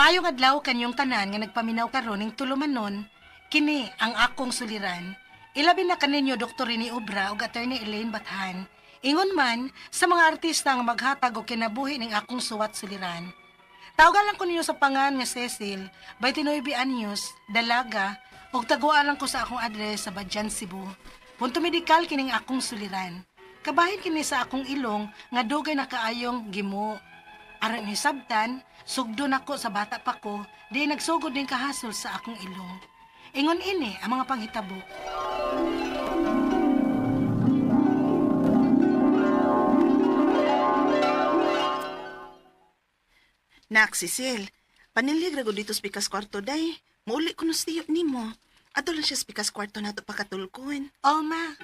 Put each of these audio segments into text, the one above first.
Maayong adlaw kanyong tanan nga nagpaminaw karon ning tulumanon, kini ang akong suliran. Ilabi na kaninyo Dr. Rene Obra ug Attorney Elaine Bathan. Ingon man sa mga artista nga maghatag og kinabuhi ning akong suwat suliran. Tawagan lang ko ninyo sa pangan nga Cecil, 29 anyos, dalaga, ug taguan lang ko sa akong address sa Badyan, Cebu. Punto medikal kining akong suliran. Kabahin kini sa akong ilong nga dugay na kaayong gimo. Aron ni sabtan, sugdo nako sa bata pa ko, di nagsugod ning kahasol sa akong ilong. Ingon ini ang mga panghitabo. Nak, Cecil, panilhig ra gud dito sa pikas kwarto day. Mauli ko no siyo nimo. Ato lang siya sa pikas kwarto nato pakatulkon. Oh, ma.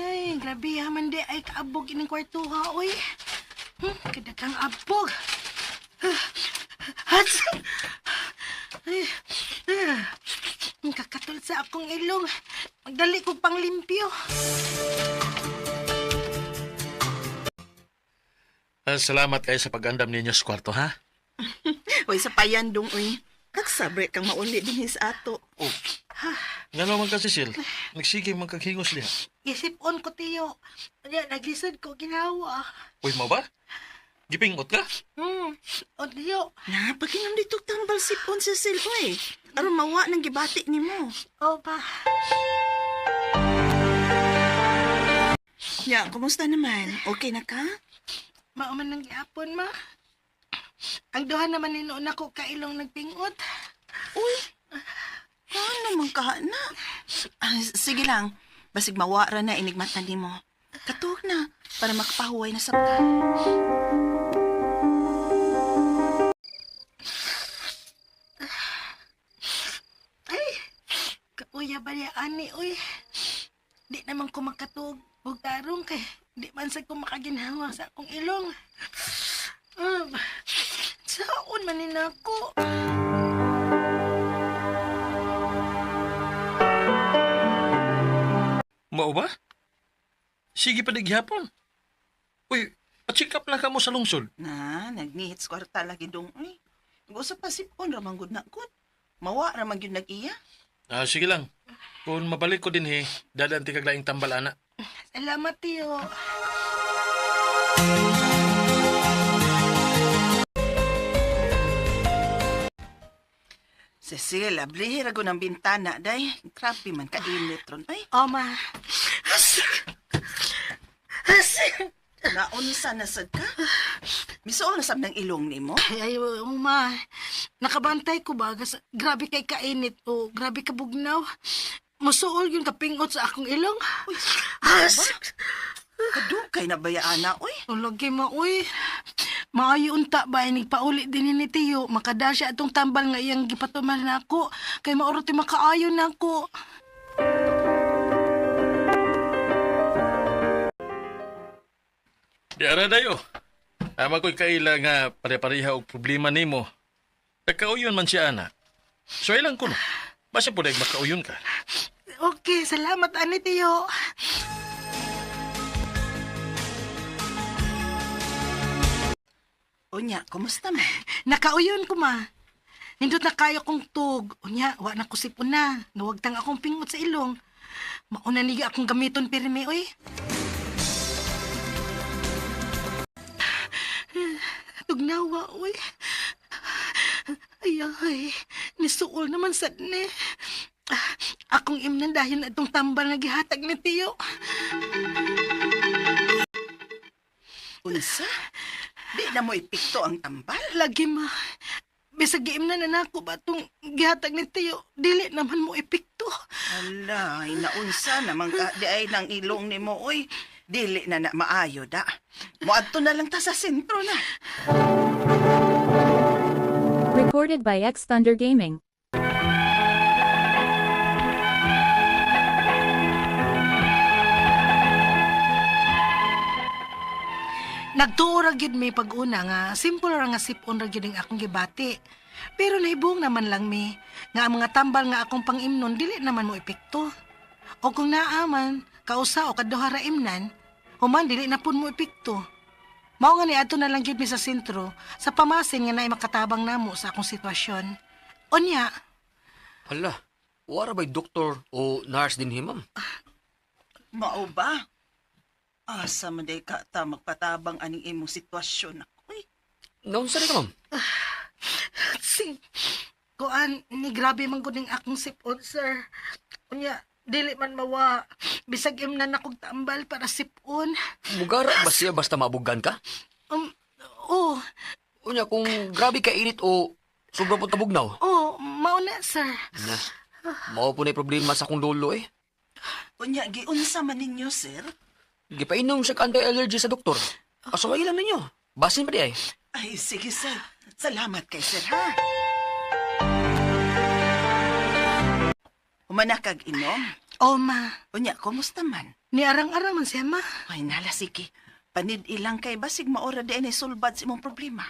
Ay, grabe ha, man di ay kaabog ining kwarto ha, oy. Kadaghang abog. Hats! Ay, ah, ang kakatol sa akong ilong. Magdali kong panglimpyo. Ah, salamat kayo sa pag-andam ninyo sa kwarto, ha? Hoy, sa payandong uy. Nagsabre kang mauli dinhi sa ato. Oh. Nga naman ka, Cecil. Nagsige man kag hingos diha. Isip-on ko, tiyo. Kaya naglisod ko, ginawa. Uy, mo ba? Gipingot ka? O, tiyo. Na, pakinom dito tambal sipon, Cecil, uy. Aron mawa nang gibati nimo. O, pa. Ya, kumusta naman? Okay na ka? Mauman ng giapon, ma. Ang duha naman ni noon ako kailong nagpingot. Uy, paano man ka na? Ah, sige lang, basig mawara na inigmata nimo. Katuog na, para makapahuway na sabta. Ay, kauya ba niya, ani, uy. Di naman ko makatug. Huwag tarong kay, di man sa ko makaginhawa sa akong ilong. Saon man ni nako. Mao ba? Sige pa di gihapon. Uy, pa-check up lang ka mo sa lungsod. Na, nagnihit sa kwarta lagi dong, uy. Gusto pa sipon, ramang gud na gud. Mawa ramang gyud nag-iya. Ah, sige lang. Kung mabalik ko din he, dadaan ti kag laing tambal ana. Salamat, tiyo. Cecil, ablihi ra gud ang bintana, day. Grabe man kainit ron. Ay, O, ma. naunsa na sad ka? Misuol na sab ng ilong nimo? Ay, ay, oo, ma. Nakabantay ko ba? Grabe kay kainit o grabe ka bugnaw. Musuol yung kapingot sa akong ilong. Uy, As! kadugay na baya ana, uy. Ulagi mo, uy. Maayo unta ba, inig pauli din ni Tiyo. Makada siya atong tambal nga iyang gipatumal na ako. Kay mauro ti makaayo na ako. Di ara dayo. Ama ko'y kaila nga pare-pareha og problema nimo. Nagkauyon man siya ana. So ilang kuno. Basta po makauyon ka. Okay, salamat, ani Tiyo. Unya, kumusta man? Nakauyon ko, ma. Nindot na kayo kong tug. Unya, wa na ko sipon na. Nawagtang akong pingot sa ilong. Mauna niya akong gamiton pirmi, uy. Tugnawa, uy. Ay, ay. Nisuol naman sad ni. Ah, akong imnan dahil na itong tambal nga gihatag ni Tiyo. Unsa? Di na mo ipikto ang tambal? Lagi ma. Bisag giimnan na nako ba itong gihatag ni Tiyo, dili naman mo epekto. Ala, naunsa naman ka di ay nang ilong nimo, uy. Dili na na maayo da. Moadto na lang ta sa sentro na. Recorded by X Thunder Gaming. Nagtuo ra gyud mi pag-una nga simple ra nga sipon ra gyud ang akong gibati. Pero nahibong naman lang mi nga ang mga tambal nga akong pangimnon dili naman mo epekto. O kung naa man kausa o kaduha ra imnan, human dili na pud mo epekto. Mao nga niadto na lang gyud mi sa sentro sa pamasin nga naay makatabang namo sa akong sitwasyon. Unya, Hala, wara ba'y doktor o nurse din ma'am? Mao ba? Asa man day ka ta magpatabang aning imong sitwasyon ako. Uy, Naunsa rin ka, ma'am? si kuan ni grabe man gud ning akong sipon, sir. Unya, dili man mawa bisag imnan akong tambal para sipon. Mugara ba siya basta mabugan ka? Oh, Unya, kung grabe ka init o sobra po tabugnaw. oh, mao na, sir. Na, mao po na problema sa akong lolo eh. Unya, giunsa man ninyo, sir? Gipainom siya ka anti-allergy sa doktor. Asaway lang ninyo. Basin pa di ay. Ay, sige, sir. Salamat kay sir, ha? Humanakag inom. Oh, ma. Unya, kumusta man? Ni arang-arang man siya, ma. Ay, nala, sige. Panid ilang kay basig maora di ay sulbad sa imong problema.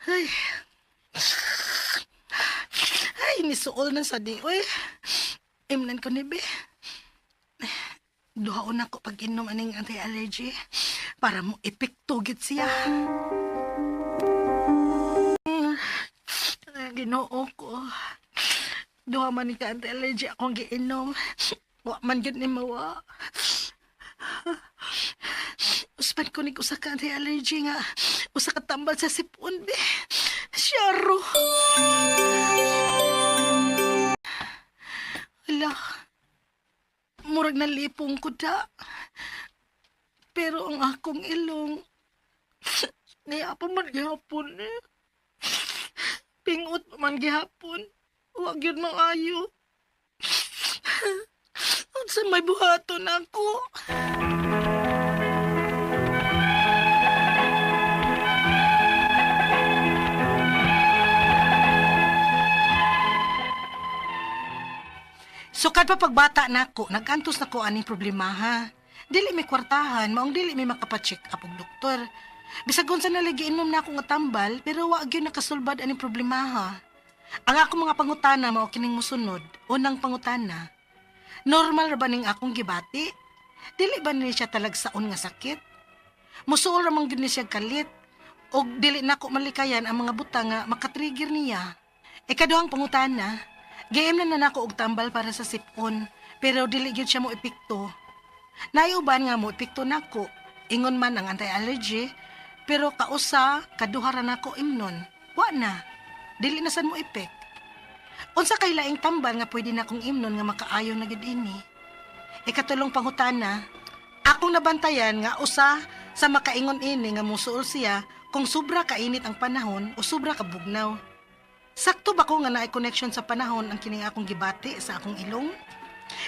Ay. Ay, nisuol na sa di. Uy, imnan ko ni be. Duhaon ako pag inom aning anti-allergy para mo epekto gid siya. Ginoo ko. Duha man ni ka anti-allergy akong giinom. Wa man gyud ni mawa. Uspan ko ni usa ka anti-allergy nga usa ka tambal sa sipon be. Siyaro. Ala. Murag nalipong ko da. Pero ang akong ilong niya pa man gihapon eh. Pingot pa man gihapon. Wa gyud maayo. Unsa may buhaton ako? Sukad pa pagbata nako, nagantos na ko aning problema ha. Dili may kwartahan, maong dili may makapa-check up og doktor. Bisag unsa na lagi inom na ako nga tambal, pero wa gyud nakasulbad aning problema ha. Ang akong mga pangutana mao kining mosunod. Unang pangutana, normal ra ba ning akong gibati? Dili ba ni siya talagsaon nga sakit? Musuol ra man gyud ni siya kalit og dili nako malikayan ang mga butang nga makatrigger niya. Ikaduhang pangutana, giim na na nako og tambal para sa sipon, pero dili gyud siya mo epekto. Naiuban nga mo epekto nako, ingon man ang anti-allergy, pero kausa kaduha ra nako imnon. Wa na. Dili na sad mo epek. Unsa kay laing tambal nga pwede na akong imnon nga makaayo na gyud ini? Ikatulong pangutana, akong nabantayan nga usa sa makaingon ini nga musuol siya kung sobra kainit ang panahon o sobra kabugnaw. Sakto ba ko nga naay connection sa panahon ang kining akong gibati sa akong ilong?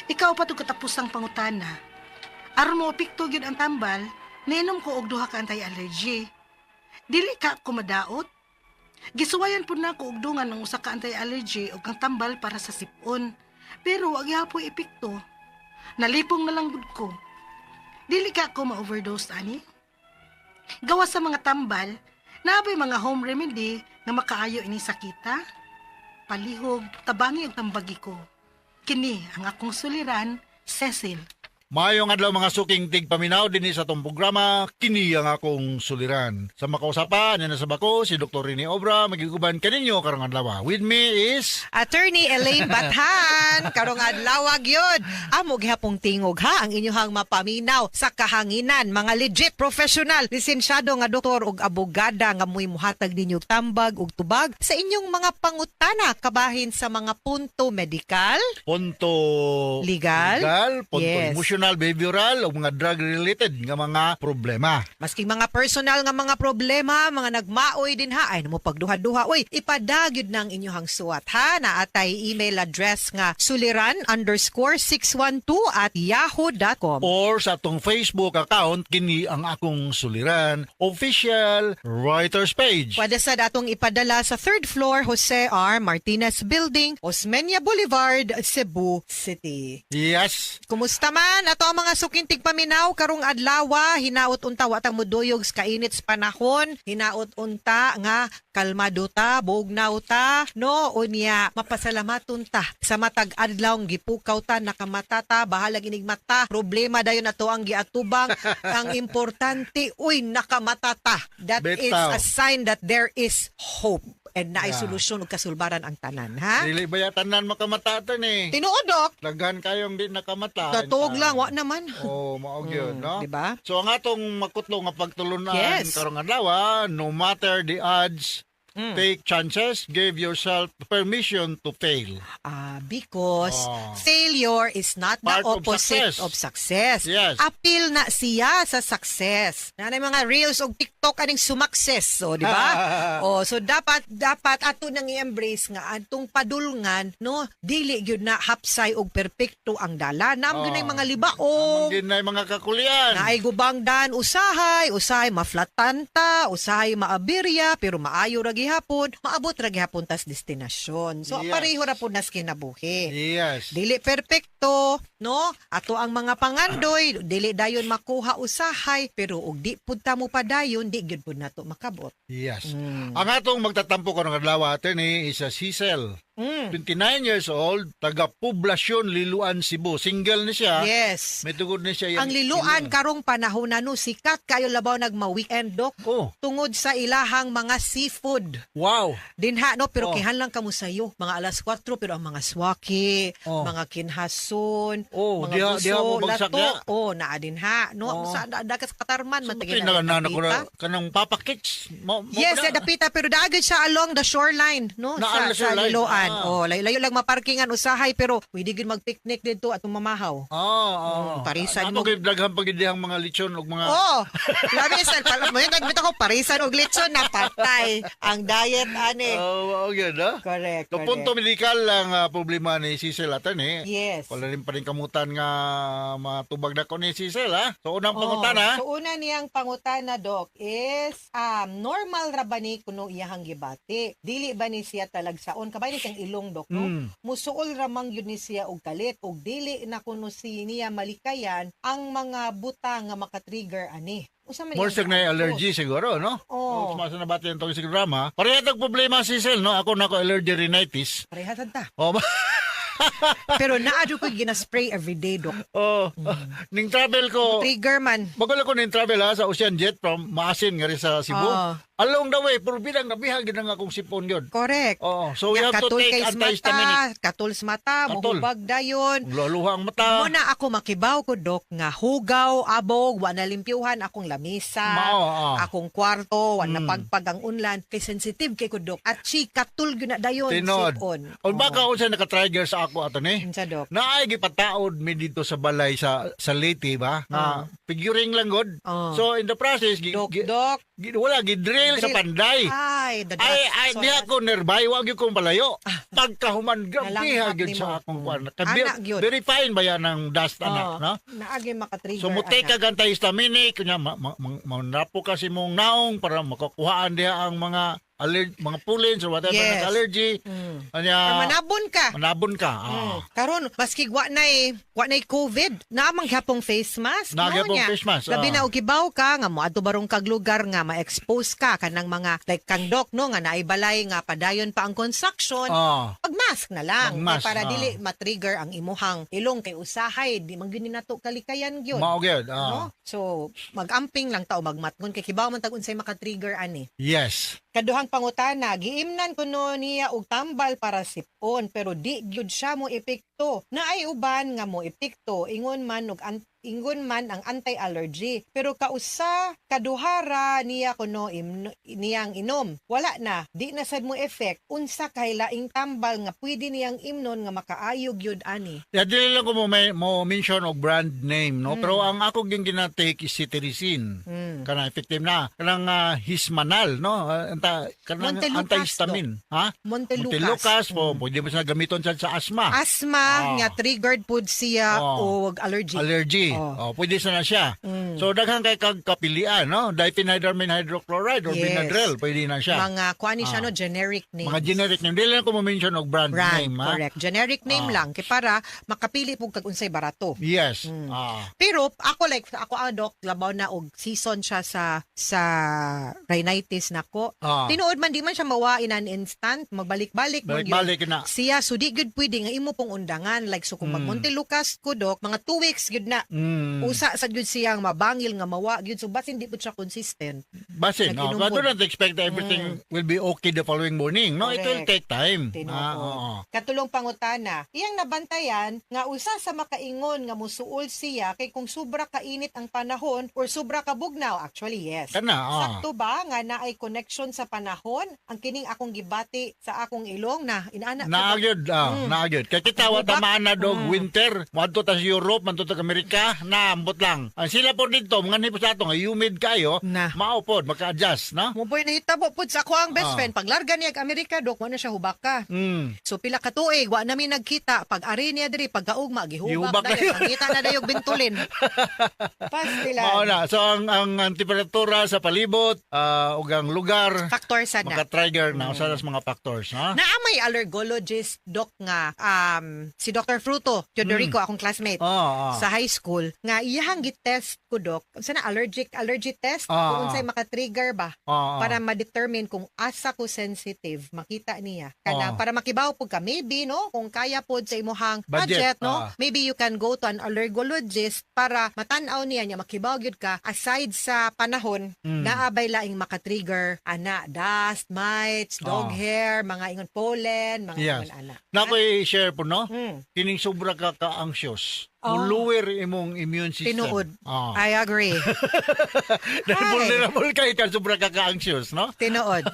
Ikaw pa to katapusang pangutana. Aron mo epekto gyud ang tambal, niinom ko og duha ka anti-allergy. Dili ka kumadaot. Gisuwayan pud nako og dungan ang usa ka anti-allergy ug ang tambal para sa sipon. Pero wa gihapoy epekto. Nalipong na lang gud ko. Dili ka ako ma-overdose ani. Gawa sa mga tambal, naabay mga home remedy nga makaayo ini sakita. Palihog, tabangi og tambagi ko. Kini ang akong suliran, Cecil. Maayong adlaw mga suking tigpaminaw dinhi sa atong programa kini ang akong suliran. Sa makausapan na sa bako si Dr. Rene Obra magiguban kaninyo karong adlaw. With me is Attorney Elaine Bathan, karong adlaw gyud. Amo gihapong tingog ha ang inyohang mapaminaw sa kahanginan, mga legit professional, lisensyado nga doktor ug abogada nga mo'y muhatag ninyo tambag ug tubag sa inyong mga pangutana kabahin sa mga punto medikal, punto Legal? legal punto Yes. emotional, behavioral o mga drug related nga mga problema. Maski mga personal nga mga problema, mga nagmaoy din ha, ay mo pagduha-duha, oy, ipadagyod ng inyong suwat ha, naatay email address nga suliran_612@yahoo.com. Or sa atong Facebook account kini ang akong suliran official writers page. Pwede sa datong ipadala sa third floor Jose R. Martinez Building, Osmeña Boulevard, Cebu City. Yes. Kumusta man, ato ang mga suking tigpaminaw karong adlaw, hinaot unta wa ta moduyog sa kainit sa panahon, hinaot unta nga kalmado ta, bugnaw ta, no, unya mapasalamaton ta sa matag adlaw gipukaw ta, nakamata ta, bahalag inigmata, problema dayon ato ang giatubang. Ang importante, uy, nakamata ta. That is Bitaw. a sign that there is hope and naay solusyon ug kasulbaran ang tanan, ha? Dili ba ya tanan makamata ni? Tinuod, Dok. Daghan kayong di nakamata. Tatuog lang, wa naman. Oh, mao gyud, no? Di ba? So ang atong makutlo nga pagtulunan karong adlaw, no matter the odds, take chances, give yourself permission to fail. Ah, because Oh. failure is not the Part of opposite success. of success. Apil na siya sa success. Nanay mga reels og TikTok aning sumakses, so di ba? Oh, so dapat dapat ato nang i-embrace nga atong padulngan, no, dili gyud na hapsay og perpekto ang dala. Naam gyud Oh. mga libaong. Amang na mga kakulian. Naay gubang dan usahay, usahay maflatan ta, usahay maabirya, pero maayo ra gihapon, maabot ra gihapon tas destinasyon. So pareho ra pud nas kinabuhi. Dili perpekto, no? Ato ang mga pangandoy, dili dayon makuha usahay, pero og di pud ta mo padayon, di gyud pud nato makabot. Yes. Ang atong magtatampo karong adlaw, attorney, is a Cecil. 29 years old, taga Poblasyon, Liloan, Cebu. Single ni siya. May tugod ni siya. Ang Liloan karong panahon na, no, sikat kayo labaw nagma-weekend, Dok. Tungod sa ilahang mga seafood. Dinha, no, pero kinahanglan kamo sayo. Mga alas 4, pero ang mga swaki, mga kinhason, mga Diha, buso, diha mo bagsak lato. diha. Oh, naa dinha, no. Sa dagat sa Katarman man So, tagin na na ko na kanang Papa Kicks. Mo Yes, na. sa dapita, pero daagad siya along the shoreline, no? Na Sa, along the sa shoreline. Liloan. Oh, layo, layo lang maparkingan usahay, pero pwede gyud mag-picnic dito at mamahaw. Parisan Ano mo. kay daghan pag dihang mga lechon ug mga Oh, labi sa pala mo yun, nagbita ko parisan og litson na patay ang diet ani. Oh, okay, no? Correct. So, punto medikal ang problema ni Cecil, attorney. Yes. Wala rin pa rin kamutan nga matubag na ko ni Cecil, ha? So, unang pangutana. Oh, so una niyang pangutana, Doc, is normal ra ba ni kuno iyahang gibati? Dili ba ni siya talagsaon? Kabay ni siyang ilong, Doc, no? Musuol ra man gyud ni siya og kalit og dili na kuno si niya malikayan ang mga butang nga makatrigger ani. Usa man More iyang sa na giantos. allergy siguro, no? Oo. Oh. Mas na bati ang tawag sa drama. Pareha tag problema, Cecil, no? Ako na ko allergy rhinitis. Pareha sad ta. Oh, Pero naa jud ko gina-spray everyday, Doc. Oh, ning travel ko. Trigger man. Bago lang ko ning travel ha, sa Ocean Jet from Maasin nga rin sa Cebu. Along the way, pero bilang nabihag gid ang akong sipon yun. Correct. Oo. So we Nya, have to katul take kay sa antihistaminic. mata, katul sa mata, Katul. mohubag dayon. Luluha ang mata. Muna ako makibaw ko, Dok, nga hugaw, abog, wa na limpyuhan akong lamisa, Mao, akong kwarto, wa na pagpag ang unlan. Kay sensitive kay ko, Dok. At si katul gyud na dayon Tinod. sipon. O baka unsa naka-trigger sa ako ato ni? Unsa, Dok? Naay gipataod mi dito sa balay sa Leyte ba? Nga figuring lang god. So in the process Dok, Dok. Wala gidrill sa Drill. Panday. Ay, the Ay, dust. ay, So, di ako nearby, wa gyud kong palayo. Pagkahuman, grabe Nalanghap gyud nimo. sa akong kuan. Ana gyud. Very fine ba yan ang dust ana, no? Naagi makatrigger. So mutake ana. ka antihistaminic, kunya manapo ka si mong naong para makukuhaan diha ang mga mga pollens or whatever na allergy. Anya, Or manabon ka. Manabon ka. Karon maski wa nay COVID, naa man gyapong face mask. Naa no gyapong niya. face mask, Labi na og kibaw ka nga moadto barong kag lugar nga ma-expose ka kanang mga like kang doc, no, nga naibalay nga padayon pa ang construction. Pag-mask na lang Mag-mask, kay para dili ma-trigger ang imuhang ilong kay usahay di man gyud ni nato kalikayan gyud. Mao gyud, No? So mag-amping lang ta o magmatngon kay kibaw man tag unsay maka-trigger ani. Kaduhang pangutana, giimnan kuno niya og tambal para sipon pero di gyud siya mo epekto. Naay uban nga mo epekto ingon man ang anti-allergy pero kausa kaduhara niya kuno niyang inom. Wala na, di na sad mo effect. Unsa kay laing tambal nga pwede niyang imnon nga makaayo gyud ani? Yeah, dili lang ko mo, may, mo mention og brand name, no? Pero ang ako gyud gina-take is cetirizine. Kanang effective na. Kanang Hismanal, no? Kanang Montelukast, antihistamine. Ha? Montelukast. Montelukast po. Pwede mo siya gamiton sa asthma. Asthma, nga triggered pud siya og allergy. Allergy. Oh. Oh, pwede sana siya. So daghan kay kag kapilian, no? Diphenhydramine hydrochloride or Benadryl, pwede na siya. Mga kuan ni siya no, generic name. Mga generic name. Dili lang ko mo-mention og brand, brand, name, ha? correct. Generic name lang kay para makapili pud kag unsay barato. Yes. Pero ako, like ako ang doc, labaw na og season siya sa rhinitis nako. Tinuod man di man siya mawa in an instant, magbalik-balik man gyud. Balik-balik na. Siya so di gyud pwede nga imo pong undangan, like so kung mag Montelukast ko doc, mga 2 weeks gyud na. Usa sa gyud siyang mabangil nga mawa gyud, so basin di pud siya consistent. Basin, no? Nag-inom But do pod. not expect that everything will be okay the following morning. No, it will Correct. take time. Tinuod. Oo. Katulong pangutana, iyang nabantayan nga usa sa makaingon nga musuol siya kay kung sobra kainit ang panahon or sobra kabugnaw. Actually, yes. Kana, ah. Sakto ba nga naay connection sa panahon ang kining akong gibati sa akong ilong na inana? Naagyod, naagyod. Kay kita wa Bubak. tamaan na dog winter. Moadto ta sa Europe, manto ta sa Amerika, naambot lang. Ang sila po dito, mga nipo sa ato nga humid kayo, Na. mao pod maka-adjust, no? Mo boy nahitabo pud sa ako ang best friend paglarga niya ag Amerika dok, wa na siya hubaka. So pila ka tuig wa nami nagkita, pag ari niya diri pagkaugma gihubak Gihubak dayon, na yun. mangita na dayog Ventolin. Pastilan. Mao na. So ang temperatura sa palibot, ug ang lugar Factor sa na. maka-trigger na usa sa mga factors, ha? Naa may allergologist doc nga si Dr. Fruto Teodorico, akong classmate sa high school, nga iyahang gitest ko doc unsa na allergic allergy test, kung unsay maka-trigger ba para ma-determine kung asa ko sensitive, makita niya kana para makibaw pud ka maybe no, kung kaya pod sa imuhang Budget, budget, no, maybe you can go to an allergologist para matan-aw niya niya makibaw gyud ka aside sa panahon, naa bay laing maka-trigger ana, dust mites, dog hair, mga ingon pollen, mga ingon ana. Na ko i-share po, no? Kining sobra ka ka-anxious. Muluwer imong immune system. Tinuod. I agree. Dahil Ay. vulnerable kay ka sobra ka ka-anxious, no? Tinuod.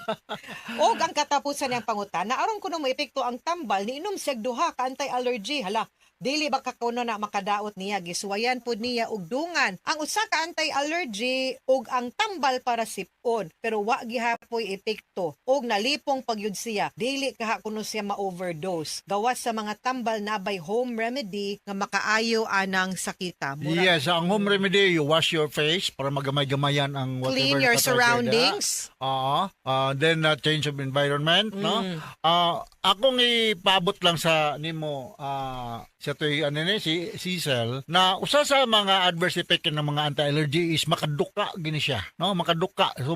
Og ang katapusan niyang pangutana, aron kuno moepekto ang tambal, niinom siya duha ka anti-allergy. Hala, dili ba ka kuno na makadaot niya, gisuwayan pud niya og dungan ang usa ka anti-allergy ug ang tambal para sipon, pero wa gihapoy epekto og nalipong pagyud siya. Dili kaha kuno siya ma-overdose gawas sa mga tambal na by home remedy nga makaayo anang sakita. Mura- Yes, ang home remedy, you wash your face para magamay-gamayan ang whatever Clean your nakatrigger surroundings. na. Oo. Then change of environment, no? Akong ipaabot lang sa nimo sa toy ano ni si Cecil na usa sa mga adverse effect ng mga anti-allergy is makaduka gini siya, no? Makaduka. So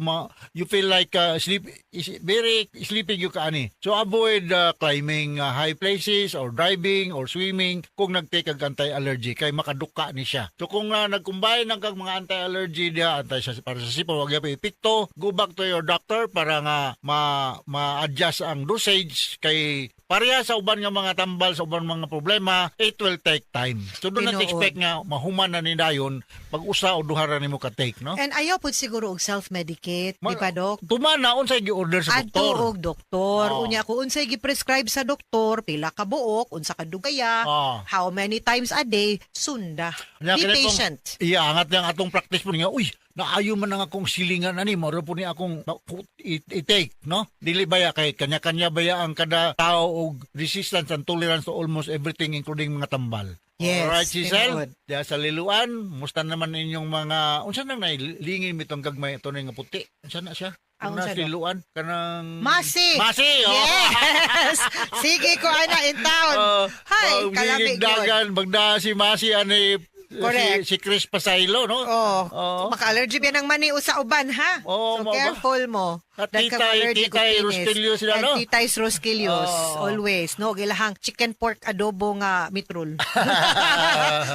you feel like sleep is very sleepy you ka ani. So avoid climbing high places or driving or swimming kung nag-take kag anti-allergy kay makaduka ni siya. So kung nag-combine ang kag mga anti-allergy diha, anti sa para sa sipon, wag gyud epekto, go back to your doctor para nga ma ma-adjust ang dosage kay pareha sa uban nga mga tambal sa uban mga problema, it will take time. So do not Tinuod. expect nga mahuman na ni dayon pag usa o duha ra nimo ka take, no? And ayaw pud siguro og self-medicate, di ba, Dok? Tumana unsay gi-order sa Adto doktor. og doktor. Oo. Unya kung unsay gi-prescribe sa doktor, pila ka buok, unsa ka dugaya, how many times a day, sunda. Nya, Be kini pong- patient. Iya, angat yang atong practice po nga, uy, naayo man ang akong silingan ani, mao po ni akong i-take, no? Dili baya kay kanya-kanya baya ang kada tao og resistance and tolerance to almost everything including mga tambal. Yes, Alright, Cecil. tinuod. Diya sa Liloan, musta naman inyong mga unsa nang nailingin mitong gagmay ito nga puti? Unsa na siya? Ang Kung unsa, nasa Dok? Liloan kanang Masi! Masi, oh. Yes! Sige ko ana in town. Hi, Oh, kalami gyud. dagan bagda si Masi ani Correct. si Chris Pasaylo, no? Oh, Oo. maka-allergy ba ng mani usa uban ha? Oo, So careful mo. At Dahil kang allergic Titay og kinis. Rosquillo sila, And no? Titay Rosquillos, Oo. always. No, gilahang chicken pork adobo nga mitrol.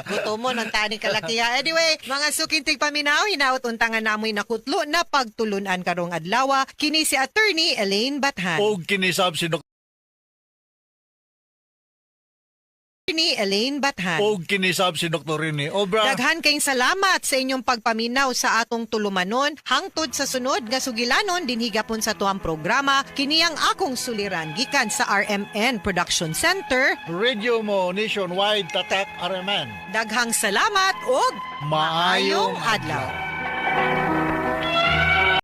Gusto mo ng tani kalakiha. Anyway, mga suking tigpaminaw, hinaot untangan namoy nakutlo na pagtulunan karong adlaw. Kini si Attorney Elaine Bathan. Og kinisab si Dok Attorney Elaine Bathan. og kinisab si Dr. Rene Obra. Daghan kayong salamat sa inyong pagpaminaw sa atong tulumanon. Hangtod sa sunod nga sugilanon dinhi gapon sa tuang programa kiniyang akong suliran gikan sa RMN Production Center. Radio mo nationwide, Tatak RMN. Daghang salamat og Maayong maayong adlaw.